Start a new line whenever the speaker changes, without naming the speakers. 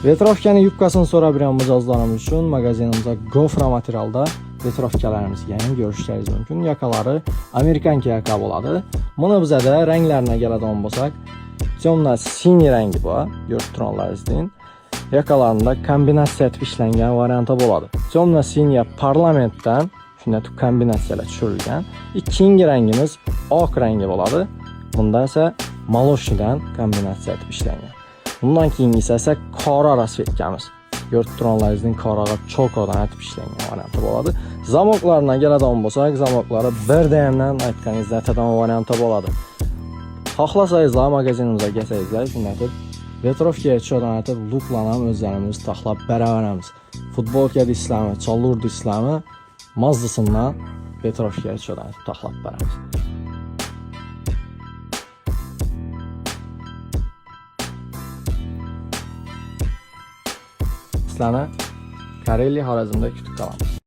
Vetrovkani yubkasini so'rab bergan mijozlarimiz uchun magazinimizda gofra materialda vetrovkalarimizga ham ko'rishingiz mumkin. Yakalari amerikanka yaka bo'ladi. Buni bizada ranglarına keladigan bo'lsak, темно синий rangi bor, ko'rib turganlaringizdek. Yakalarında kombinatsiya etib ishlangan varianti bo'ladi. Темно синий parlamentdan shunday etib kombinatsiyalar tushirilgan. Keyingi rangimiz oq rangi bo'ladi. Bunda esa молочныйdan kombinatsiya etib ishlangan. Bundan keyingisi esa qora rasvetkamiz. Ko'rib turganlaringizning qorag'i chokodan etib ishlangan varianti bo'ladi. Zamoklaridan keladigan bo'lsak, zamoklari birdayamdan aytganingizda aytadigan varianti bo'ladi. Xohlasangizlar magazinimizga kelsangizlar, shunday etib vetrovkaga tushadigan etib luklarni ham o'zlarimiz taxlab beraveramiz. Futbolka deysizlarmi, cholur deysizlarmi, mazzisindan vetrovkaga tushadigan etib taxlab beramiz. Sizlarni Kareliya Xorazmda kutib qolamiz.